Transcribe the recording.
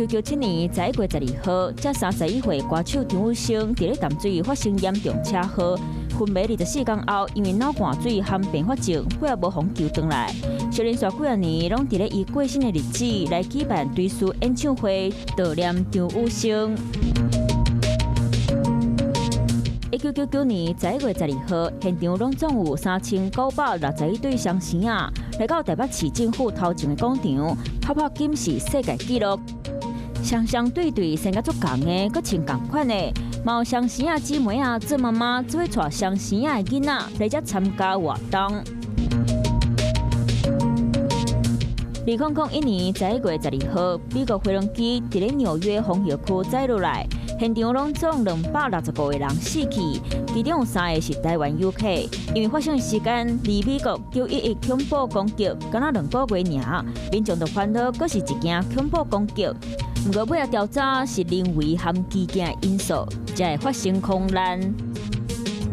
1997年11月12號，這31歲歌手張雨生佇咧淡水發生嚴重車禍，昏迷24工後，因為腦灌水和併發症，尾仔無予救轉來。小連續幾仔年攏佇咧伊過身的日子來舉辦追思演唱會，悼念張雨生。1999年11月12號，現場攏總有3961對雙生仔來到台北市政府頭前的廣場，拍破金氏世界紀錄。雙雙對對，生甲足仝的，閣穿仝款的，嘛有雙生仔姊妹仔做媽媽，做伙帶雙生仔的囡仔來遮參加活動。2001年11月12號，美國飛行機佇咧紐約風雨區載落來，現場攏總265個人死去，其中有三个是台灣遊客。因為發生的時間離美國911恐怖攻擊敢若2個月爾，民眾就煩惱，閣是一件恐怖攻擊。毋過尾仔調查是人為和機件因素，才會發生空難。